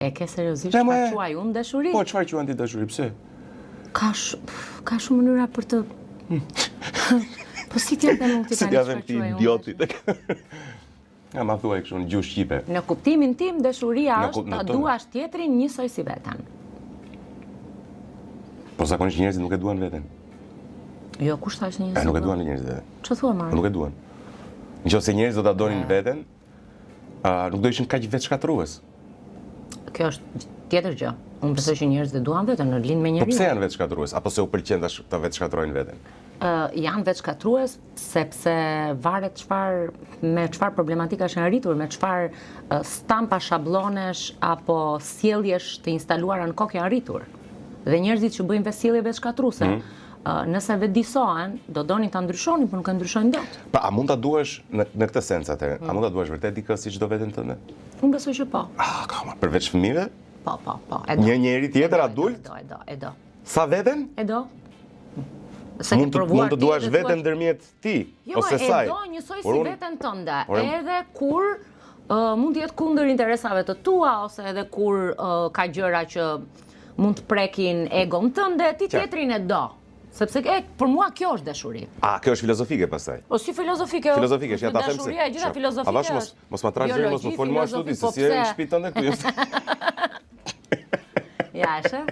E ke seriozisht çfarë quaj unë dashuri? Po çfarë quan ti dashuri? Pse? Ka sh ka shumë mënyra për të Po si t'ja them unë ti tani? Si t'ja them ti idiotit? Ja ma thuaj kështu në gjuhë shqipe. Në kuptimin tim dashuria është ta duash tjetrin njësoj si veten. Po zakonisht njerëzit nuk e duan veten. Jo, kush tha që njerëzit? Nuk e duan njerëzit veten. Ç'të thua Mark? Nuk e duan. Në qoftë se njerëzit do ta donin veten, uh, nuk do ishin kaq vetëshkatërrues. Kjo është tjetër gjë. Unë besoj që njerëzit e duan veten, në lind me njeriun. Po pse janë vetëshkatërrues? Apo se u pëlqen ta ta vetëshkatërrojnë veten? Ë uh, janë vetëshkatërrues sepse varet çfarë me çfarë problematikash janë rritur, me çfarë uh, stampa shablonesh apo sjelljesh të instaluara në kokë janë rritur. Dhe njerëzit që bëjnë sjellje vetëshkatërruese, mm -hmm nëse vetëdijesohen, do donin ta ndryshonin, por nuk e ndryshojnë dot. Pa, a mund ta duash në në këtë sens atëherë? Mm. A mund ta duash vërtet dikë siç do veten tënde? Unë besoj që po. Ah, ka ma, përveç fëmijëve? Po, po, po. E do. Një njeri tjetër adult? E do, e do, e do. Sa veten? E do. Se mund të mund të duash veten ndërmjet ti jo, ose saj. Jo, e do njësoj si veten tënde. Edhe kur uh, mund të jetë kundër interesave të tua ose edhe kur uh, ka gjëra që mund të prekin egon tënde, ti tjetrin e do. Sepse e, për mua kjo është dashuri. A, kjo është filozofike pastaj. Po si filozofike? Filozofike, ja ta them se. Dashuria e gjitha filozofike. A mos mos ma trash zërin, mos më fol mua ashtu ti, se po si je në shtëpi tënde këtu. Ja, e sheh?